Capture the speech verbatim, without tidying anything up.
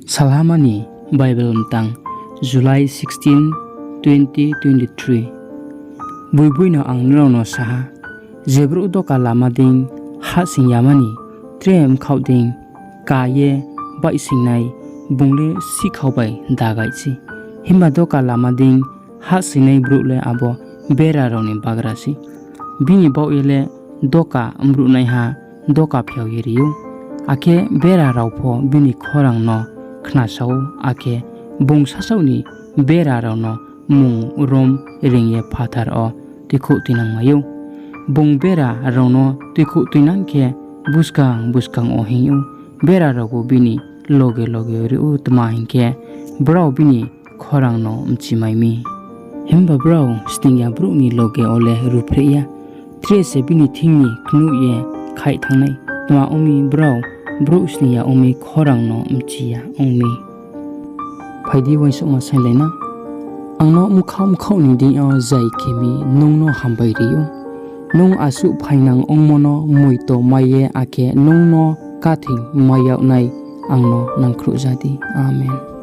Salhama ni Bible mtang, July sixteen, twenty twenty-three. Buibui no ang nrao no sa ha, je brouh doka lama deing hahsoing yama ni tre bkhaoh deing ka ye baihsoingnai, bung le sihkhao bai dagai sei. Himba doka lama deing hahsoingnai brouh le abo bera rao ni bagra sei. Bini baoh ye le doka mruhnaiha doka phiao ye ri ou, akhe bera rao pho bini khorang no khnasa ou, akhe bung sasaoh ni bera rao no mung rom reing ye phathar wo tuikhouh tuinangmai ou. Bung bera rao no tuikhouh tuinang khe buskang buskang wo hinng ou, bera raobu bini loge loge ri ou, tma hing khe, brao bini khorang no mchimai mi. Himba brao sning ya brouh ni loge wo le ruhphreh ya, tre se bini thing ni knoih ye khaih thanng nai. Tma ong mi, brao brouh sning ya ong mi, khorang no mchi ya ong mi. Phai di, uaingsouhma sainglai na. Ang no bkhaoh bkhaoh ni deing yo zai khe mi, nung no hambai ri ou. Nung asuh phainang ongmo no moito mai ye, akhe nung no kathing mai yag nai ang no nangkhruhja di. Amen.